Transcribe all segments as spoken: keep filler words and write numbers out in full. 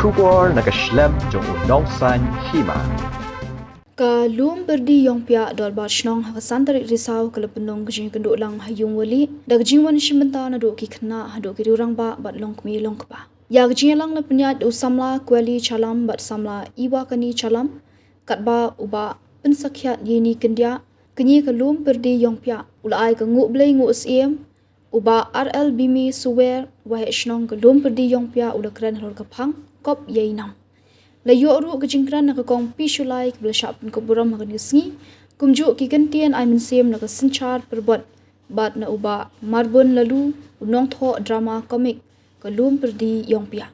Khubor na ka shlem jong u Nongsaiñ Hima. Ka Lum Pyrdi Ïongpiah Dorbar Shnong ha ka san tarik Risaw ka la pynlong ka jingkynduh lang ha Ïungwali da ka jingwan shim bynta naduh ki khynnah haduh ki rangbah bad longkmie longkpa. Ïa ka jingïalang la pynïaid da u samla Kweli Chalam bad samla Iwakani Chalam, katba u Bah Pynsakhiat Ïeini Kyndiah, kñi ka Lum Pyrdi Ïongpiah, u la ai ka nguh blei nguh syiem. U Bah R L Bimi Suwer, waheh shnong ka Lum Pyrdi Ïongpiah, u la kren halor ka phang kop ïa i nam. La ïoh ruh ka jingkren na ka Kong P Shullai kaba la shah pynkup burom ha kane ka sngi, kumjuh ki kyntien ai mynsiem na ka Synshar Pyrbot bad na u Bah Marbun Laloo, u nongthoh drama comic ka Lum Pyrdi Ïongpiah.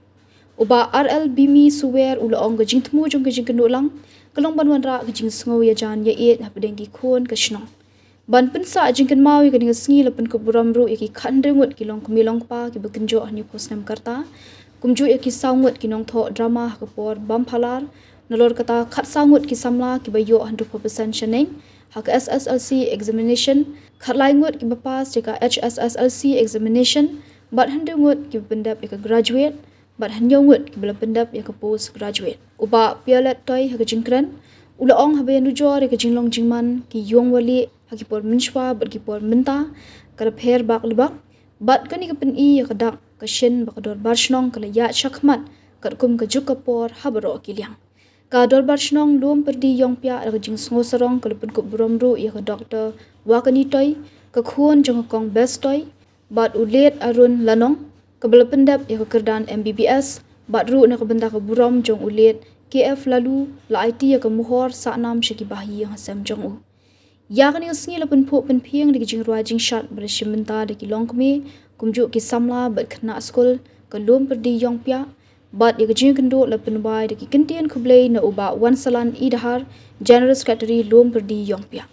U Bah R L Bimi Suwer u la ong ka jingthmu jong ka jingkynduh lang ka long ban wanrah ka jingsngew ïajan ïaieit hapdeng ki khun ka shnong. Ban pynsah jingkynmaw ïa kane ka sngi la pynkup burom ruh ïa ki khathynriew ngut ki longkmie longkpa kiba kynjoh ha hynñiewphew snem ka rta, kumjuh ïa ki saw ngut ki nongthoh drama ha ka por bam phalar, nalor kata khatsaw ngut ki samla kiba ïoh hynriewphew percent shaneng ha ka S S L C examination, khatlai ngut kiba pass ïa ka H S S L C examination, bad hynriew ngut kiba pyndep ïa ka graduate, bad hynñiew ngut kiba la pyndep ïa ka post graduate. U Bah Piolet Toi ha ka jingkren u la ong haba ïanujor ïa ka jinglong jingman ki Ïungwali ha ki por mynshuwa bad ki por mynta ka la pher bak le bak, bad kane ka pyni ïa ka dak ka shin ba ka Dorbar Shnong ka la ïaid shakhmat katkum ka juk ka por ha baroh ki liang. Ka Dorbar Shnong Lum Pyrdi Ïongpiah da ka jingsngew sarong ka la pynkup burom ruh ïa ka Doktor Wakani Toi, ka khun jong ka Kong Best Toi, bad u Late Arun Lanong, kaba la pyndep ïa ka kyrdan M B B S, bad ruh na ka bynta ka burom jong u Late K F Laloo la aiti ïa ka mohor sahnam sha ki bahaïing hasem jong u. Ïa kane ka sngi la pynphuh pynphieng da ki jingrwai jingshad ba la shim bynta da ki longkmie, kumjuh ki samla bad khynnah skul ka Lum Pyrdi Ïongpiah, bad ïa ka jingkynduh la pynwai da ki kyntien khublei na u Bah Wansalan Idhar, General Secretary Lum Pyrdi Ïongpiah.